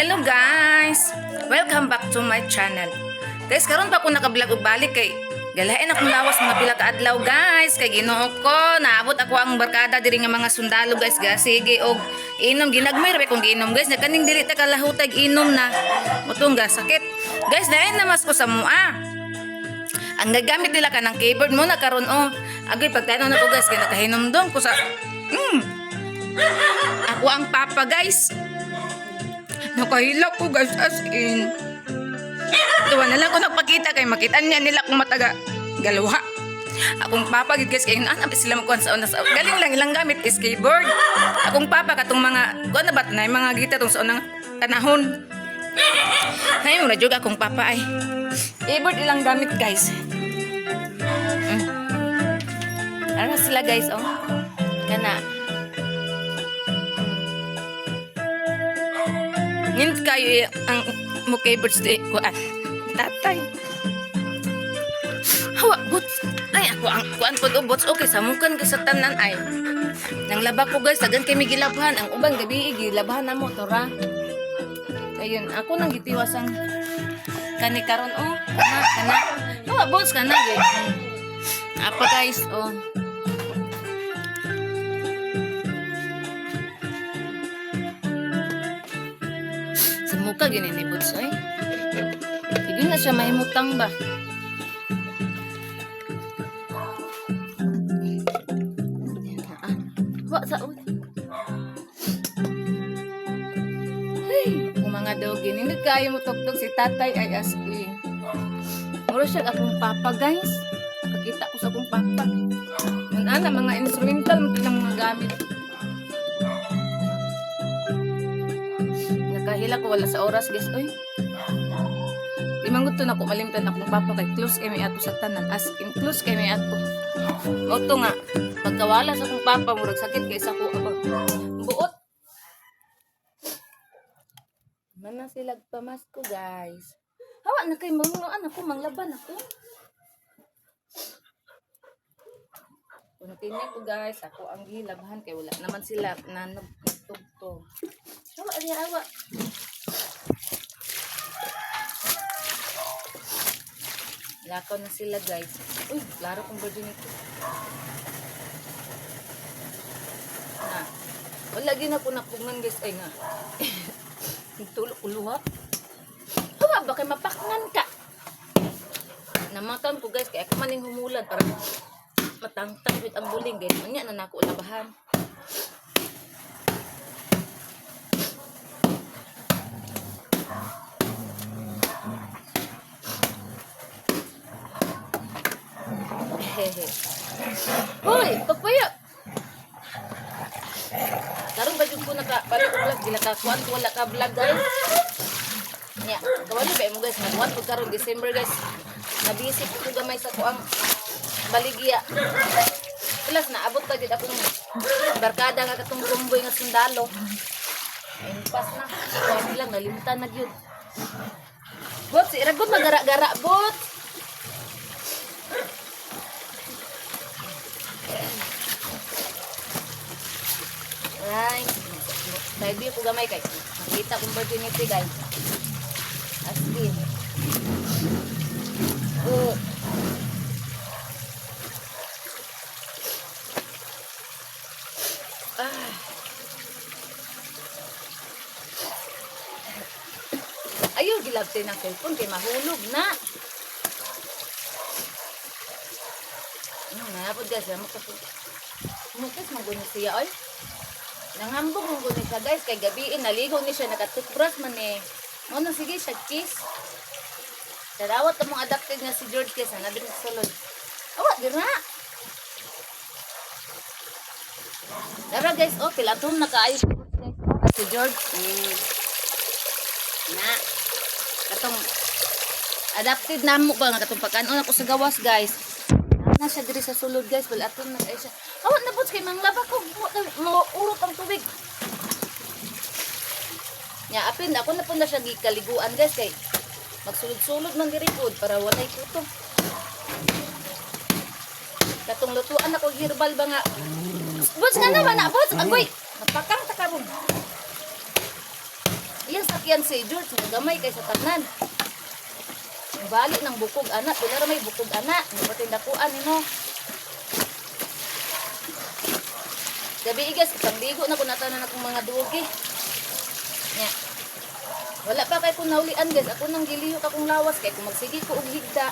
Hello guys! Welcome back to my channel. Guys, karon pa ko naka-vlog og balik kay galain akong lawas mga pila ka adlaw, guys, kay Ginoo ko, naabot ako ang barkada diri nga mga sundalo, guys, ga sige og inom. Ginagmay ra kong giinom, guys, na kaning dili ta kalahutay inom na mutong ga sakit. Guys, naay namas ko sa mua. Ang gagamit nila kanang keyboard mo na karon oh. Agoy, pagtanaw na ko, guys, kay nakahinumdum ko sa ako ang papa, guys. Nakahilak ko, guys, as in. Tuwa na lang ko nagpakita kay makita niya nila kung mataga galwa. Akong papa gid, guys, kay ana sila magkuan sa una sa galing lang ilang gamit is keyboard. Akong papa katong mga kuan na ba na mga gita tong sa unang panahon. Ay mo na jud akong papa ay. Keyboard ilang gamit, guys. Ara sila, guys, oh. Kana. Ngin kayo eh, ang mo keyboard sa kuan. Tatay. Hawa, boots. Ay, ako ang kuan pod oh, boots. Okay, samukan ka sa tanan ay. Nang laba ko, guys, tagan kay mi gilabhan. Ang uban gabi gilabhan na mo tora. Ayun, ako nang gitiwas ang kani karon oh. Kana, kana. Hawa, boots kana guys. Apa, guys, oh. Sa muka gini ni boots ay. Hindi na siya mahimutang ba? Ah, wa sa ulo. Hey, kung mga doggy, hindi kayo mo tugtog si tatay ay as in. Mura siya akong papa, guys. Nakakita ko sa akong papa. Yun ana, mga instrumental mo mga gamit. Nakahila ko wala sa oras, guys. Oy. Di man gud to nako malimtan akong papa kay close kay mi ato sa tanan. As in close kay mi ato. Mao to nga pagkawala sa akong papa murag sakit kay sa ko aba. Buot. Mana sila pamasko, guys. Hawa na kay mga anak ko manglaban ako. Continue ko, guys, ako ang gilabhan kay wala naman sila na nagtugtog. Hawa diya hawa. Lakaw na sila, guys. Uy, klaro kong virginity. Na. Wala gina ko napungan, guys, ay nga. Tulog ko luha. Hawa ba kay mapakngan ka? Namatan ko, guys, kay ako maning humulan para matangtang with ang buling, guys. Unya na nako labahan. Hehe. Hoy, pagpaya. Karon ba jud ko naka balik ko vlog, gila ka kuan ko wala ka vlog, guys. Nya, kawali ba mo, guys, magkuan ko karon December, guys. Nabisi ko gamay sa kuang baligya. Plus naabot pa gid akong barkada nga katong kumboy nga sundalo. Ay pas na. Kuan lang nalimtan na gyud. Bot, si Ragot magara-gara, bot. Ay, sabi ko gamay kay makita kong opportunity, guys. As in. Oh. Ah. Ayaw gilabte ng cellphone kay mahulog na. Ano na po, guys, mo kasi. Mukas man siya oy. Nangambog mong guni siya, guys, kay gabi naligo ni siya, naka-toothbrush man eh. Mo na sige siya kiss. Tarawat among adopted nga si George kay sana diri sa sulod. Awa dira. Dara, guys, oh, pilatom na kaayo si guys. Oh, si George. Na. Katong adopted na mo ba nga katong pagkanon ako sa gawas, guys. Na siya diri sa sulod, guys, wala aton na kay siya. Awa na buts kay manglaba ko, mo urot ang tubig. Nya apin ako na po na siya gikaliguan, guys, kay magsulod-sulod man diri pod para walay kuto. Katong lutuan ako herbal ba nga. Buts nga naman na buts agoy. Mapakang ta karon. Iyang sakyan. yan si George nga gamay kay sa tanan. Bali ng bukog ana, pila ra may bukog ana, nabot dakuan nimo. Gabi guys, pangligo na ko natanan akong mga dugi. Nya. Wala pa kay kung naulian guys, ako nang gilihok akong lawas kay kung magsige ko og higda.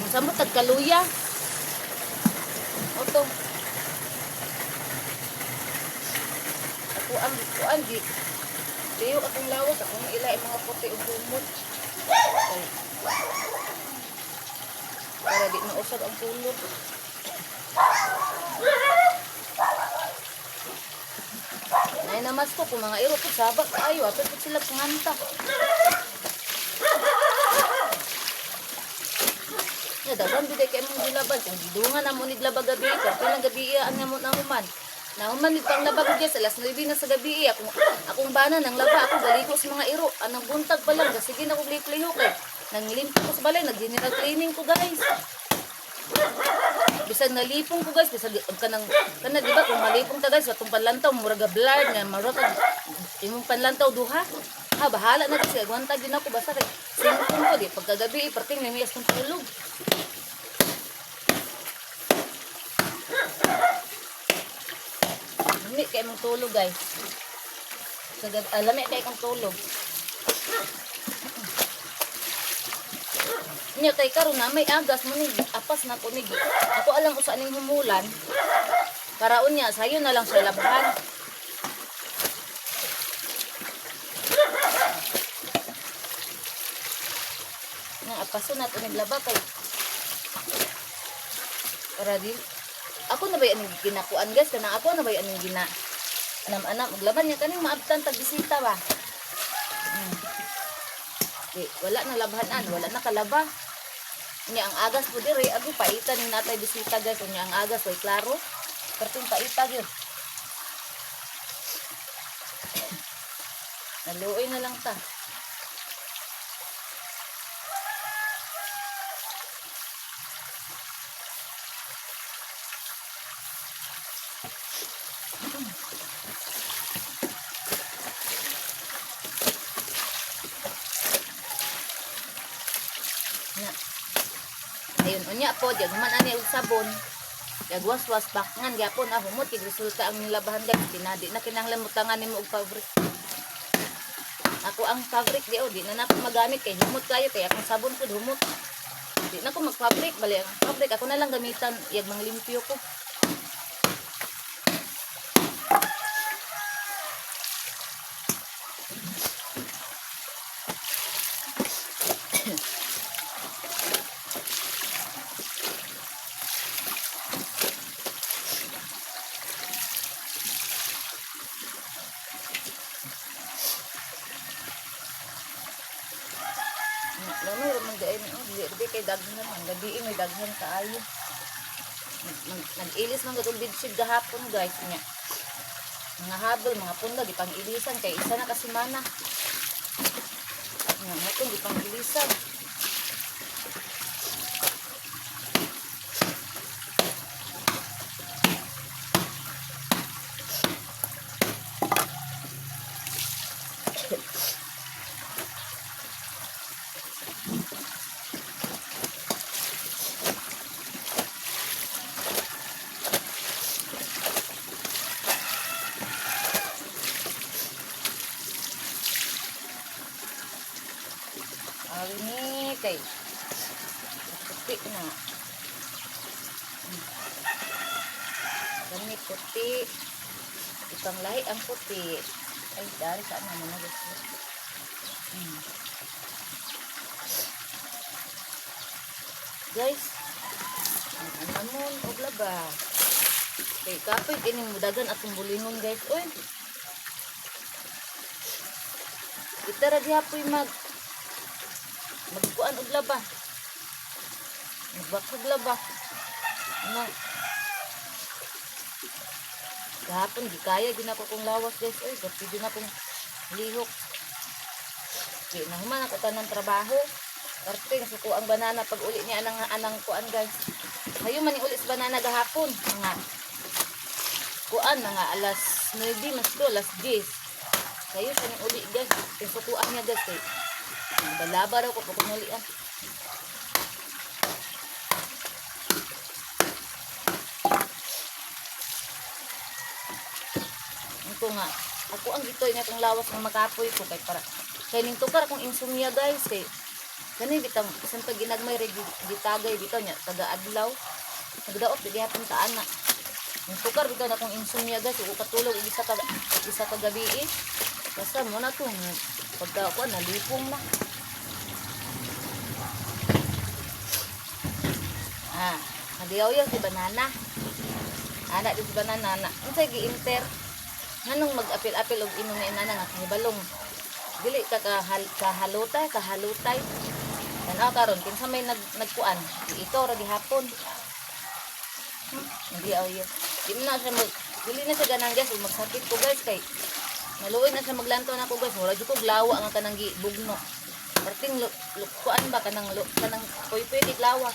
Musamot tag kaluya. Oto. Ako ang kuan gi. Lihok akong lawas, akong ila ang mga puti ug dumot. Ay. Para di mausab ang pulot. Nay namas ko kung mga iro ko sabak kaayo apil pud sila panganta. Ya daghan gud kay imong gilaban kung gidungan na mo niglaba gabi ka pilang gabi iya ang namo nahuman. Nahuman nit pang laba ko guys alas 9 na sa gabi iya akong akong bana nang laba ako galiko sa mga iro anang buntag pa lang sige na kog lihok kay nanglimpo ko sa balay nag general cleaning ko guys. Bisag nalipong ko guys, bisag kanang kana di ba kung malipong ta guys, atong panlantaw murag ga blurred nga murag kag imong panlantaw duha. Ha bahala na kasi agwanta din ako basta kay singkong ko di pagkagabi perting may miyas kong tulog. Lami kay imong tulog guys. Sa lami kay kong tulog. Nya kay karon na may agas mo ni apas na ko ni ako alang usa ning humulan. Para unya sayo na lang sa labhan. Nga apaso na to naglaba kay para di ako na ba aning ginakuan guys, kanang ako na ba aning gina anam-anam maglaban niya kaning maabtan tag bisita ba. Di, wala na labhanan, wala na kalaba. Nya ang agas po dire, ago paitan ni natay bisita guys, unya ang agas way klaro. Perting paita gyud. Naluoy na lang ta. Na. Ayun, unya po, diyan man ani og sabon. Yagwas-was bakngan gyapon ah humot kay resulta ang labahan guys. Tinadi na kinahanglan mo tangan nimo og fabric. Ako ang fabric di oh, di na nako magamit kay humot kayo kay akong sabon pud humot. Di na ko mag-fabric, bali ang fabric ako na lang gamitan yag manglimpyo ko. Lalo ra man gaay oh, di di kay daghan ang gabi may daghan kaayo. Nag-ilis man gud og bedsheet gahapon guys nya. Mga habol, mga punda gipang-ilisan kay isa na ka semana. Nga mo tong gipang-ilisan. Awi ni kay puti na. Kani puti. Itang lahi ang puti. Ay, dari saan naman na gusto. Guys, ang anamon og laba. Kay kapoy kining mudagan atong bulingon guys. Oy. Kita ra gihapoy magkuan og laba. Magbakog laba. Ano? Gahapon gikaya gid nako kong lawas guys. Oy, gapi din akong lihok. Di na human ako tanan trabaho. Parte suko ang banana pag uli niya anang anang kuan guys. Hayo man ni uli sa banana gahapon mga kuan mga alas 9 mas do alas 10. Sayo siya ning uli, guys. Pinsukuan niya, guys, kay balaba raw ko pag ah. Ito nga, ako ang gitoy nga akong lawas nga makapoy ko kay para kay ning tukar akong insomnia, guys, kay kani bitang bisan pa ginagmay ra gitagay bitaw niya taga adlaw nagdaot di gihapon ta ana. Ning tukar bitaw na akong insomnia, guys, ug katulog og isa ka gabi eh. Basta mo na to pagka ko nalipong na. Ah, nadiyaw yan si banana. Ana di si banana na. Unsay gi-inter? Nganong mag-apil-apil og inom ni inana nga kahibalong dili ka kahalutay, kahalutay. Tanaw karon kinsa may nagkuan, di ikaw ra gihapon. Hindi aw yun. Di na siya mag dili na siya ganang, guys, ug magsakit ko, guys, kay maluoy na siya maglantaw na ko, guys. Mura jud ko glawa nga kanang gibugno. Perting kuan ba kanang kanang puy-puy di glawa.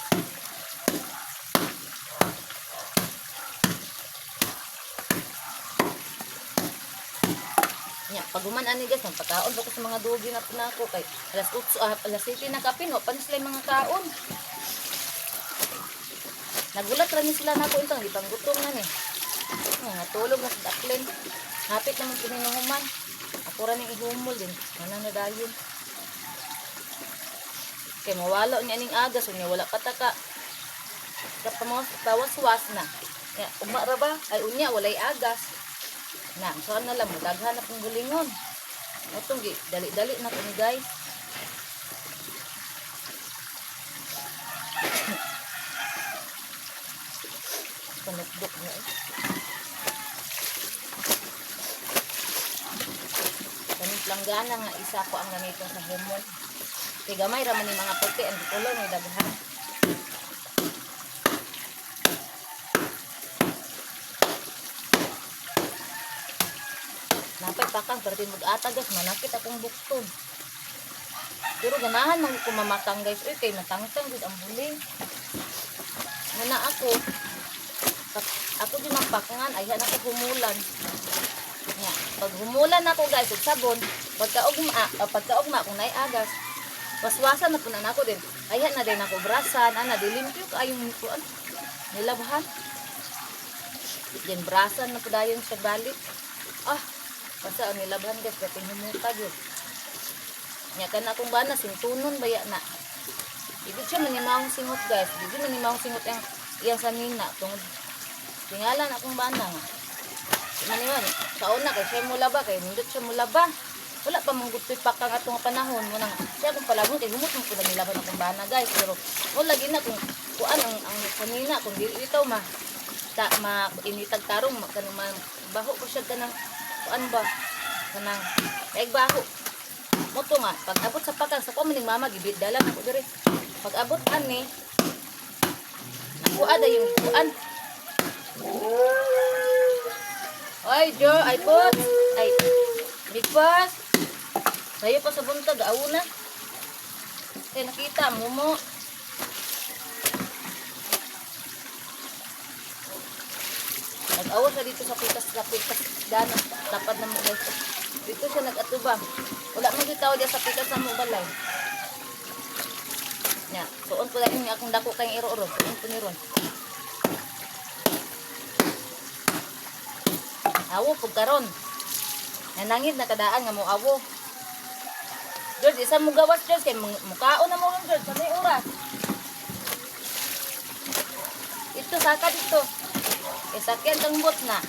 Nya, pag human ani, guys, magpakaon pa ko sa mga dugi na po na ako kay alas 8, ah, alas 7 na kapin, wa pa ni sila yung mga kaon. Nagulat ra ni sila nako intang di panggutom na ni. Nga natulog na sa daklin. Hapit naman kini human. Ako ra ning ihumol din. Mana na dayon. Kay mawalo niya ning aga so niya wala pa ta ka kapamos pawaswas na. Ya, ugma ra ba? Ay unya walay agas. Na, so na lang mo daghan na pong gulingon. Atong gi dali-dali na kini, guys. Panukdok na eh. Kaning planggana nga isa ko ang gamiton sa humon. Kay gamay ra man ni mga puti ang gitulon may daghan. Napay pakang pero mag-ata, guys, manakit akong bukton. Pero ganahan man ko mamatang, guys. Uy, kay matangtang gud ang buling. Muna ako. Ako din ang pakangan ay ako humulan. Nya, pag humulan ako, guys, og sabon, pagkaugma kung naay agas, waswasan na po na nako din. Ayhan na din ako brasan, ana di limpyo kaayong kuan. Nilabhan. Din brasan na po dayon sa balik. Ah, basta ang nilabhan, guys, dating humuta gyud. Nya kan akong bana sintunon baya na. Ibig siya manimaong singot, guys. Ibig manimaong singot ang iyang sanina tungod tingalan akong bana nga. Maniman, sa una kay siya mula ba kay nindot siya mula ba. Wala pa mong gutoy pakang atong panahon mo nang siya akong palabon kay humot man pud ang nilaban akong bana, guys, pero wala gina kung kuan ang sanina kung dili bitaw ma ta ma initag tarong ma, kanang ma, baho ko siya kanang kuan ba kanang kay baho mo to nga pag abot sa pakang sa kuan maning mama gibit dala na ko diri pag abot ani ako ada yung kuan. Ay, Jo, ay pot. Ay, big boss. Sayo pa sa buntag, awo na. Kaya nakita mo mo. Nag-awo siya dito sa pikas dana tapad na mo, guys. Dito siya nag-atubang. Wala man gyud tao diya sa pikas sa mo balay. Nya, suon po lang yung akong dako kayong iro ron. Suon po ni ron. Awo pug karon. Nanangit na kadaan nga mo awo. George, isa mo gawas, George, kay mukaon na mo ron, George, sa may oras. Ito saka dito. Eh sakyan kang bot na.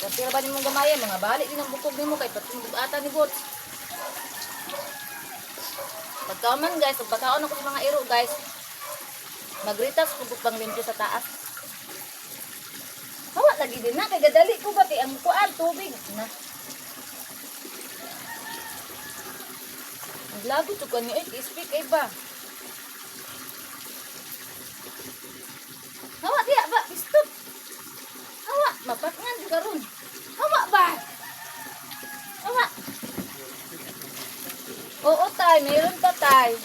Kasi ba nimong gamaya, mga balik din ang bukog nimo kay patungog ni bot. Pagkaman, guys, pagkaon ako sa mga iro, guys. Magritas ko pang limpyo sa taas. Hawa lagi din na kay gadali ko ba kay ang kuan tubig na. Ang lagot ko ni ay speak ay ba. Hawa diya ba pistot. Hawa mapakngan jud karon. Hawa ba? Hawa. Oo tay, meron pa tay.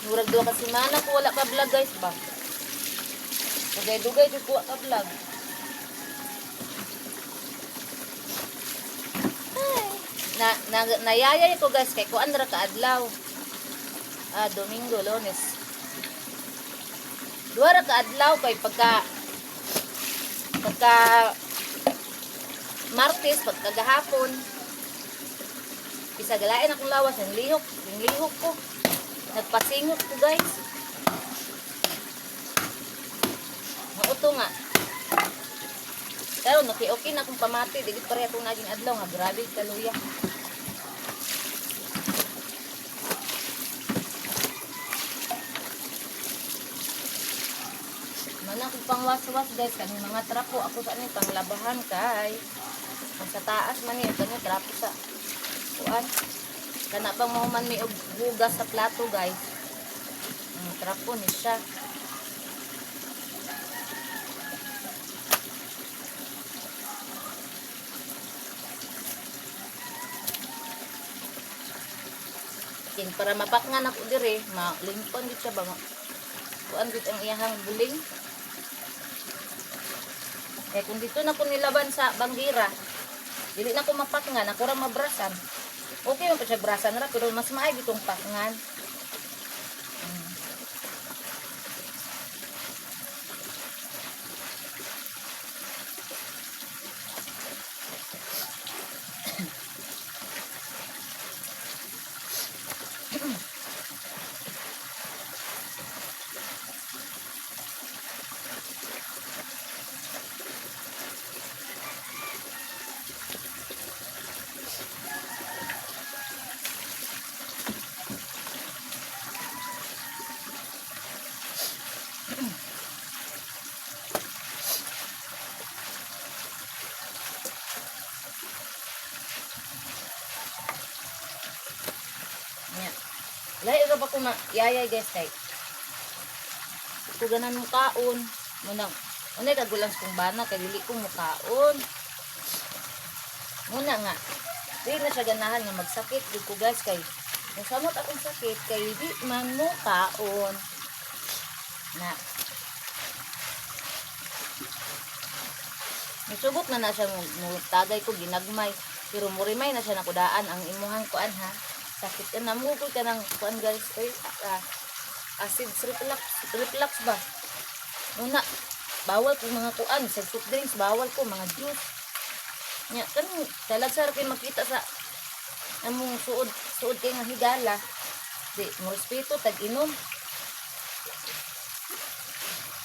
Murag 2 ka semana ko wala ka vlog, guys, ba. Dugay-dugay jud ko wa ka vlog. Ay, na nayayay ko, guys, kay kuan ra ka adlaw. Ah, Domingo, Lunes. 2 ra ka adlaw kay pagka Martes, pagkagahapon. Bisa galain akong lawas, ang lihok ko. Nagpasingot ko, guys. Mauto nga. Pero okay, okay na akong pamati. Di gid pareha akong naging adlaw nga grabe kaluya. Mana akong pangwas-was, guys, kaning mga trapo ako sa ani panglabahan kay ang sa taas man ni kani trapo sa kuan. Kana bang mahuman mi og hugas sa plato, guys. Ang trapo ni siya. Kin para mapakngan ako dire, malingkon gid siya ba kuan gid ang iyahang buling. Kaya kung dito na ko nilaban sa banggira, dili na ko mapakngan, ako ra mabrasan. Okay man pa siya brasan ra, pero mas maay gitong pakngan. Nya. Lahi ra ba ko na yayay, guys, kay ko ganan mo kaon. Munang unay kagulang sa kong bana kay dili ko mukaon. Muna nga. Di na siya ganahan nga magsakit gud ko, guys, kay mosamot akong sakit kay di man mo kaon. Na. Nisugot na na siya mo, tagay ko ginagmay pero murimay na siya nakudaan ang imuhang kuan ha. Sakit ka na mo ka ng kuan, guys, oy, acid reflux reflux ba. Muna bawal ko mga kuan sa soft drinks, bawal ko mga juice nya kan talagsa ra kay makita sa among suod suod kay nga higala, di mo respeto tag inom,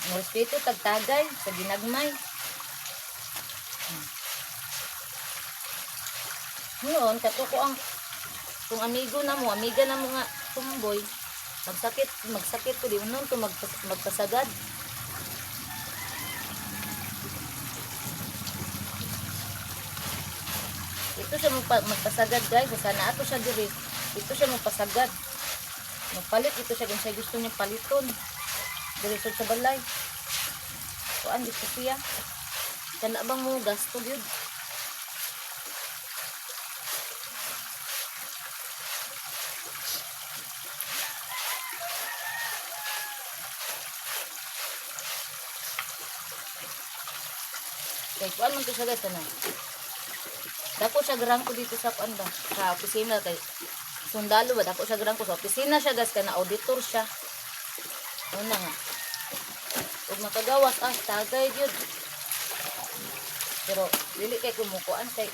mo respeto tag tagay sa ginagmay. Noon, kato ko ang kung amigo na mo, amiga na mo nga tumboy, magsakit, magsakit ko di noon to magpasagad. Ito siya magpasagad, guys, sana ato siya diri. Ito siya magpasagad. Magpalit ito siya kung siya gusto niya paliton. Diri sa balay. Kuan dito siya. Kana bang mo gasto gyud? Kay kuan man to siya, guys, ano. Dako siya grangko dito sa kuan ba, sa opisina kay sundalo ba, dako siya grangko sa opisina siya, guys, kana auditor siya. Una nga. Ug makagawas ah tagay gyud. Pero dili kay kumukuan kay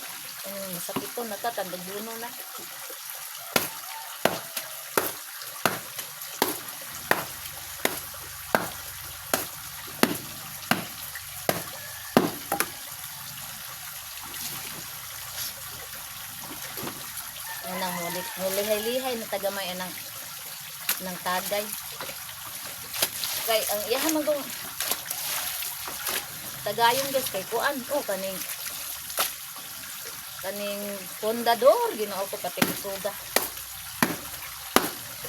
ang masakiton na ta tandag na. Unang muli, mulihay-lihay na tagamay anang ng tagay. Kay ang iyahan man kong tagayon, guys, kay kuan oh kaning kaning pundador, Ginoo ko, pati suga.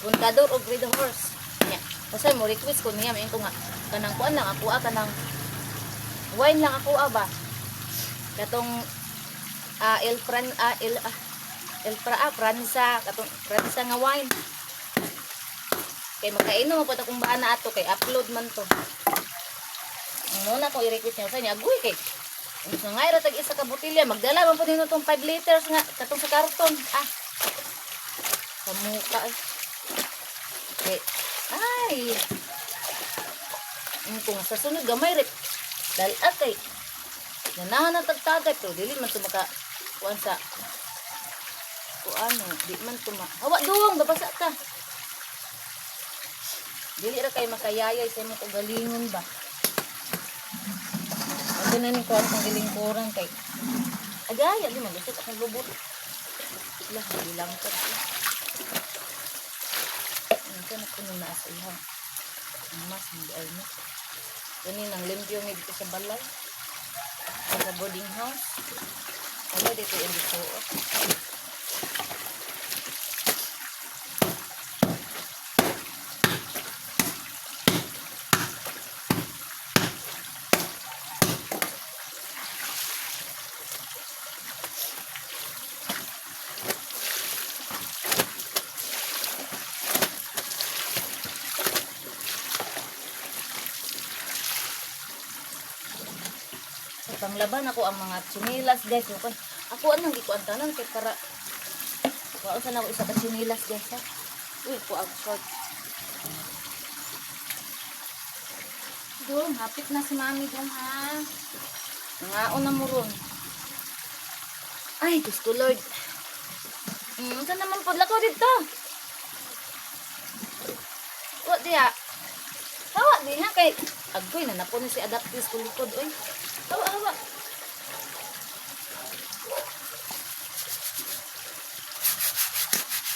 Pundador og red horse. Nya. Kasi mo request ko niya main ko nga kanang kuan lang ako ah, kanang wine lang ako ah ba. Katong El Fran ah, El ah, El Fra ah, Franza, katong Franza nga wine. Kay makainom mo akong bana ato kay upload man to. Ang muna ko i-request niya sa niya, agoy kay. Ang nga ra tag isa ka botelya, magdala man po nino tong 5 liters nga katong sa karton. Ah. Sa muka ay. Kay ay. Ang kung sa sunod gamay rek. Dal kay. Nanahan na tagtagay pero dili man to maka kuan sa kuan di man to ma. Hawa dong, babasa ka. Dili ra kay makayayay sa imong kaugalingon ba. Ano na ni kuan kong gilingkuran kay agaya di man lusot akong lubot. Lah, bilang ka. Ano na kuno na sa iha. Ang mas hindi ay mo. Kani nang limpyo mi dito sa balay. Sa boarding house. Wala dito yung dito. Sa panglaban ako ang mga tsinilas, guys. Yung ako anong gikuan tanan kay para kuan sa nako isa ka tsinilas, guys, ha. Uy, ko ang short. Dong, hapit na si mami dong ha. Nangaon na mo ron. Ay, Diyos ko Lord. Saan naman po? Lakaw dito. Wa diha. Hawa diha kay agoy na napo ni si Adaptis kulikod oy. Hawa hawa.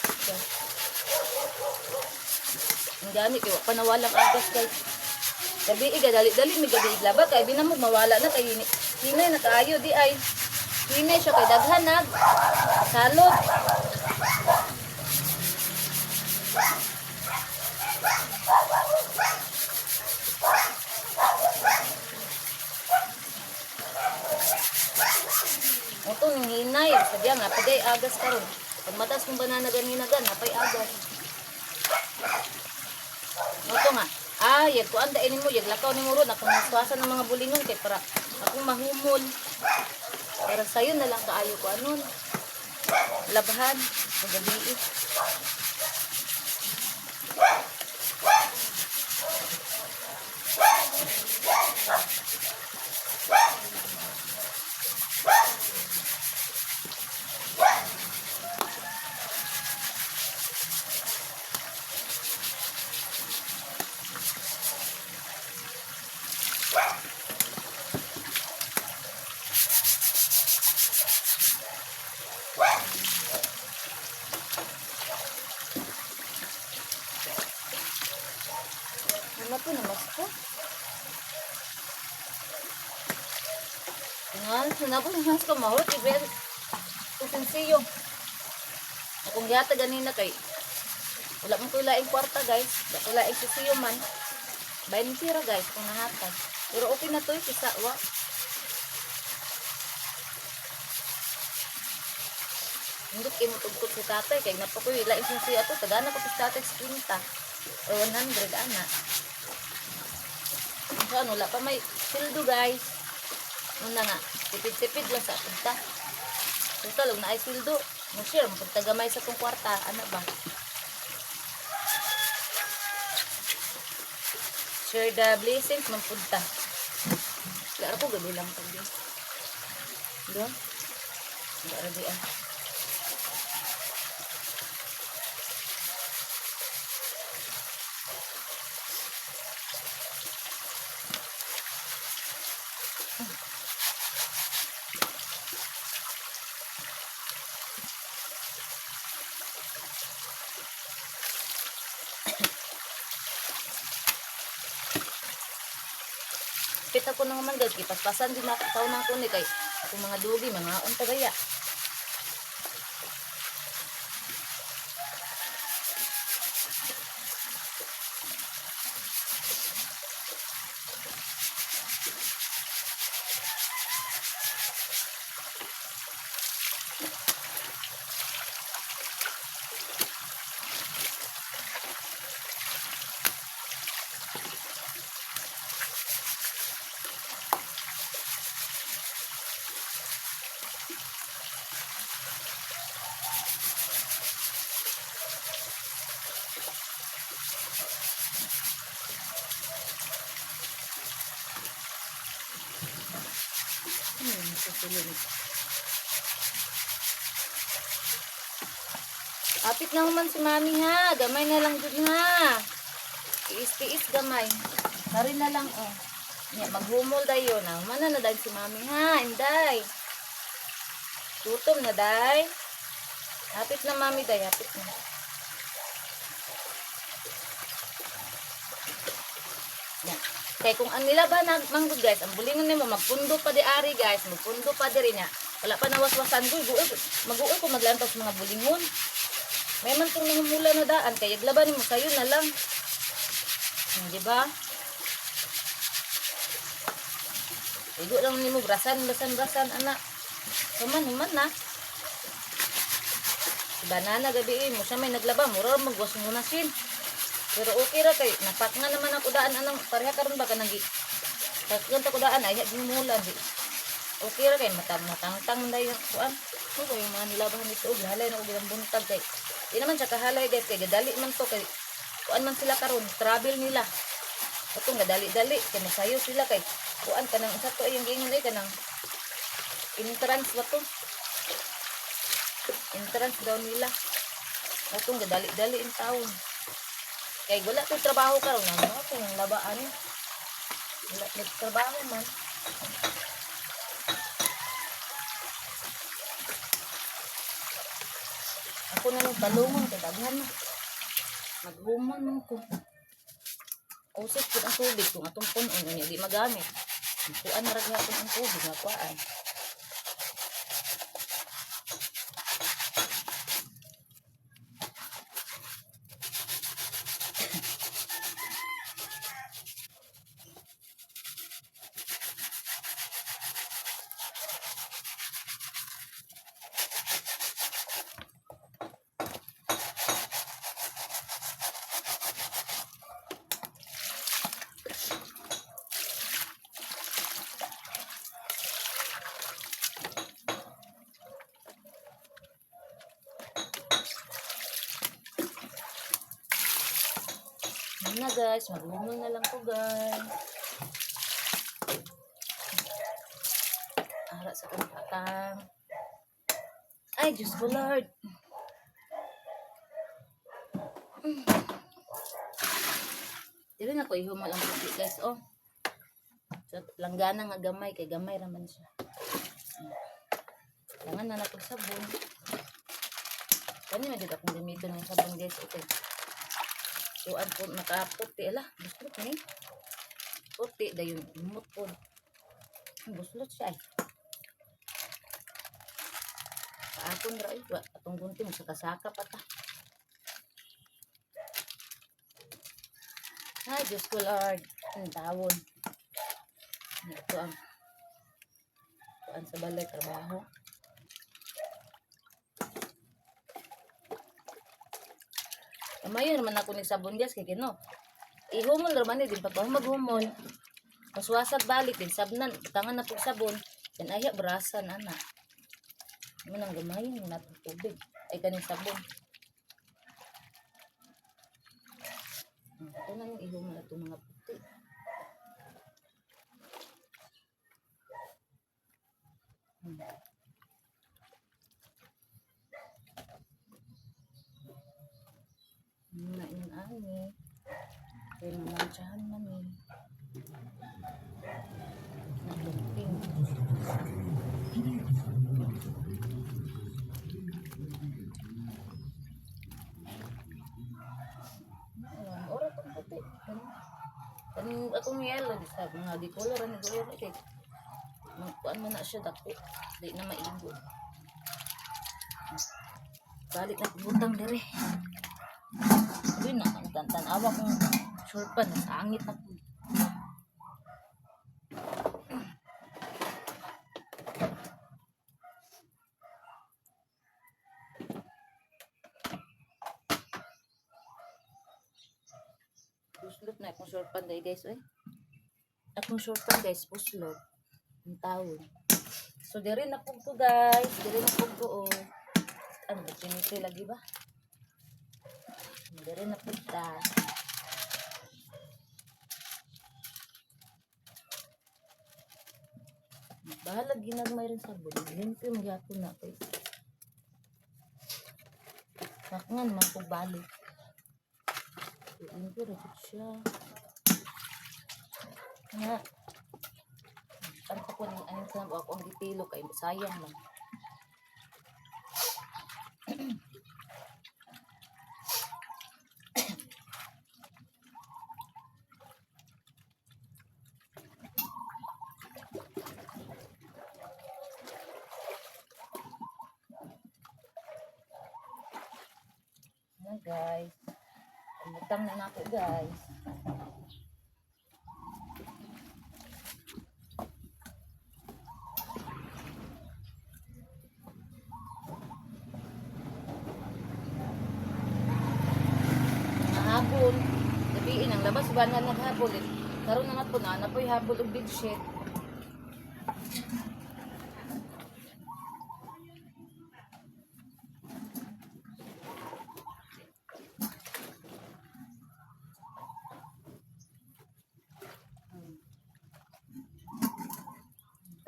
Okay. Ang gani kay wa pa nawalang agas guys. Gabi iga dali dali mi gabi iglaba kay binamog mawala na kay hinay na kaayo di ay. Hinay siya kay daghan nag salot. Oto ning hinay, sadya nga paday agas karon. Pag matas kong banana ganina gan, napay agas. Oto nga. Ah, yag kuan da mo, yag lakaw nimo ron akong naswasan ng mga bulingon kay para akong mahumol. Para sayo na lang kaayo ko anon. Labahan, gabi. Ano po namas ko? Nga, sinabi ko namas ko, mahulot, ibe, kusinsiyo. Akong yata ganina kay, wala mong kulaing kwarta guys, wala kulaing sisiyo man. 20 ra guys, kung nahatag. Pero okay na to, kisa, wa. Hindi kayo mutugtog si tatay, kay napakuy, laing sisiyo ato, tagana ko si tatay sa kwinta. O 100, ana. So ano, wala pa may sildo guys. Una nga, tipid-tipid lang sa punta. Total, na ay sildo. Mo share, mapagtagamay sa tong kwarta. Ano ba? Share the blessings, mampunta. Wala ko, gabi lang pag din. Doon? Wala di ah. Pita ko naman guys, ipaspasan din ako taon ng kuni kay akong mga dugi, mga unta baya. Sa sulod. Apit na human si Mami ha. Gamay na lang dun ha. Tiis-tiis gamay. Kari na lang oh. Nya, maghumol dayon. Ah. Humana na dahil si Mami ha. Inday. Gutom na day. Hapit na Mami day. Hapit na. Yan. Kay kung ang nila ba manggod guys, ang bulingon nimo magpundo pa di ari guys, magpundo pa diri niya. Wala pa nawaswasan ko, guoy maguoy ko maglantaw sa mga bulingon. May man tong nangumula na daan kay yaglaban nimo sayo na lang. Di ba? Igo lang nimo brasan, brasan, brasan ana. Human, human na. Si banana gabi eh, mo siya may naglaba, mura magwas muna sin. Pero okay ra kay napak nga naman ako daan anang pareha karon ba kanang gi. Takgan ta ko daan ay gimula di. Okay ra kay matang matangtang man dayon kuan. Ko yung mga nilabahan nito og halay na og ilang buntag kay. Di naman siya kahalay guys kay gadali man to kay kuan man sila karon travel nila. Atong gadali-dali kay masayo sila kay kuan kanang isa to ay yung giingon ay kanang entrance ba to? Entrance daw nila. Atong gadali-dali in taon. Kay wala ko'y trabaho karon na mo akong labaan. Wala nagtrabaho man. Ako na lang talungon kay daghan na. Maghumon man ko. Usik pud ang tubig kung atong punon unya di magamit. Kuan na ra gyapon ang tubig makuan. Yun na guys, maghumon na lang ko guys. Ara sa kang. Ay, Diyos ko Lord. Dili na ko ihumal ang puti guys, oh. So, langgana nga gamay, kay gamay raman siya. Langan na natong sabon. Kani man jud akong gamiton ng sabon guys, okay. Kuan po nakaputi ala, buslot ni. Puti dayon imot po. Buslot siya ay. Paakon ra ay, wa atong gunting sa kasaka pa ta. Ay, Diyos ko Lord, ang tawon. Ito ang kuan sa balay trabaho. Kamayo naman ako ni sabon guys kay kino. Ihumol ra man ni din pa maghumol. Maswasag balik din sabnan tangan na pug sabon. Then aya brasan ana. Mo nang gamayon na tubig ay kaning sabon. Ito na yung ihumol atong mga puti. Na yun ani. Kaya mamantsahan man eh. Naglumping. Ano, ora tong puti. Kaning akong yellow di sa mga di color ani goyo kay magkuan man na siya dako. Di na maigo. Balik na butang dire. Uy na, ang tan-tanawa kong sure pa, nasangit na po. Puslot na akong sure pan dahil guys, oy. Akong sure pan guys, puslot. Ang tawon. So, dire na po ko guys. Dire na po ko, oh. Ano ba, piniti lagi ba? Dire na po ta. Bahala ginagmay rin sabon. Limpyo magyapon na kay. Bakngan man ko balik. Limpyo ra jud siya. Nga. Para ko ning aning sa ako ang gipilo kay sayang man. Na guys. Umutang na nako, guys. Nahabol. Gabiin ang labas ba na naghabol eh. Karon na nga po na napoy habol og bedsheet.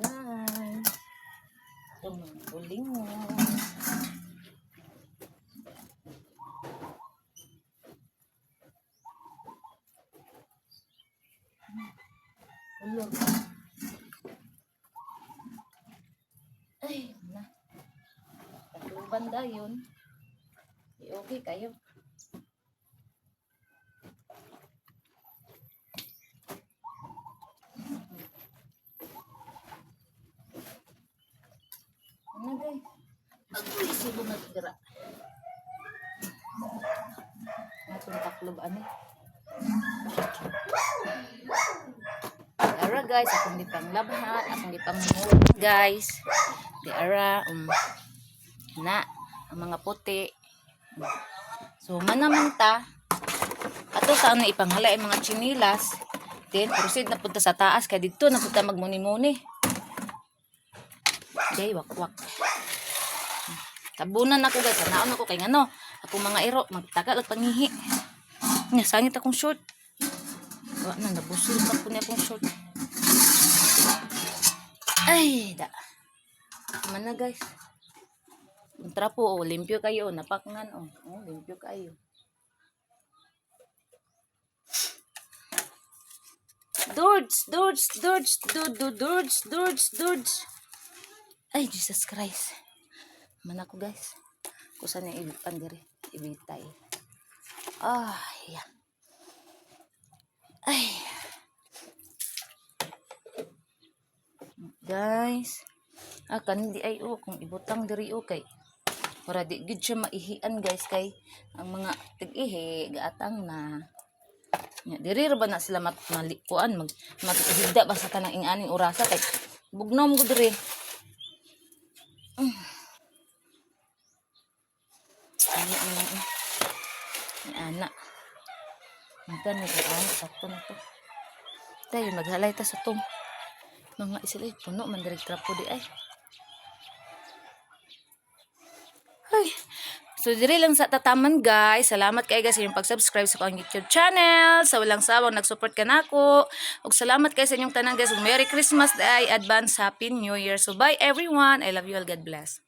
Guys. Itong mga bulingon. Kulog. Ay, na. Takluban dayon. Di okay kayo. Ano, guys? Agoy, sibo na dira. Atong taklob ani. Ara guys, akong gipang labhan, akong gipang guys. Di ara na ang mga puti. So manaman ta ato sa ano ipanghala ang mga chinilas. Then proceed na punta sa taas kay didto na punta magmuni-muni. Jay wakwak. Tabunan ako guys, naon ako kay ngano. Ako mga iro magtagal og pangihi. Nya sangit akong short. Wa na, nabusul pa po niya akong short. Ay, da. Man na guys. Ang trapo, oh, limpyo kayo, oh, napakngan, oh. Oh, limpyo kayo. Dudes, dudes, dudes, dude, dude, dudes, dudes, dudes. Ay, Jesus Christ. Man ako guys. Kusa niya ipan diri, ibitay. Ah, yeah. Ay. Guys. Ah, kandi ay oh, kung ibutang diri oh kay para di gid siya maihian guys, kay ang mga tig-ihi gaatang na. Nya, diri ra ba na sila mat malikuan mag maghigda ba sa tanang ing-aning orasa kay bugnom ko diri. Ano ano ano. Ni ana. Mata ni ana, sakto na to. Tayo maghalay ta sa tong mga isila eh, puno man diri trapo di ay. Ay. So, dire lang sa tataman, guys. Salamat kay guys sa inyong pag-subscribe sa akong YouTube channel. Sa walang sawang nag-support ka nako. Ug salamat kay sa inyong tanan guys. Ug Merry Christmas ay advance Happy New Year. So, bye everyone. I love you all. God bless.